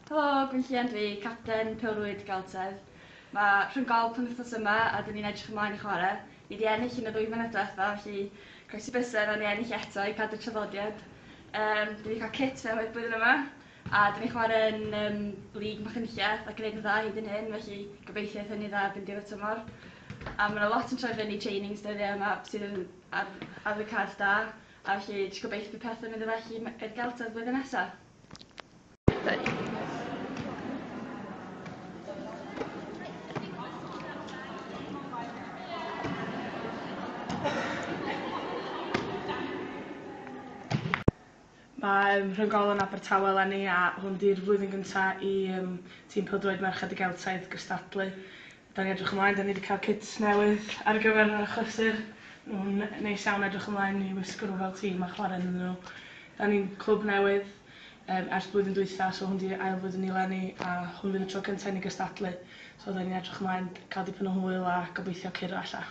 Helo, Gwenllian dwi, capten pêl-rwyd Geltaidd. Mae rhyng-gol penwythnos yma a 'dyn ni'n edrych ymlaen i chwarae. Ni 'di ennill yn y ddwy flynedd diwetha felly croesi bysedd awn ni ennill eto i cadw'r traddodiad. Yym 'dyn ni 'di cael kit newydd blwyddyn yma a 'dyn ni'n chwarae yn yym League Machynlleth ac yn neud yn dda hyd yn hyn felly gobeithio eith hynny dda erbyn diwedd y tymor. A ma' 'na lot yn troi fyny trainings dyddiau yma sydd yn ar ar y card da a felly jyst gobeithio bydd pethau'n mynd yn well i i'r Geltaidd blwyddyn nesa. Mae Rhyng-Golwyn Abertawe eleni a hwn 'di'r flwyddyn gynta i yym tîm pêl-droed Merched y Geltaidd gystadlu. 'Dan ni'n edrych ymlaen, 'dan ni 'di cael kits newydd ar gyfer yr achlysur. Nhw'n neis iawn edrych ymlaen i wisgo nhw fel tîm a chwarae ynddyn nhw. 'Dan ni'n clwb newydd yym ers blwyddyn dwytha so hwn 'di ail flwyddyn ni leni a hwn fydd y tro cynta i ni gystadlu so 'dan ni'n edrych ymlaen cael dipyn o hwyl a gobeithio curo ella.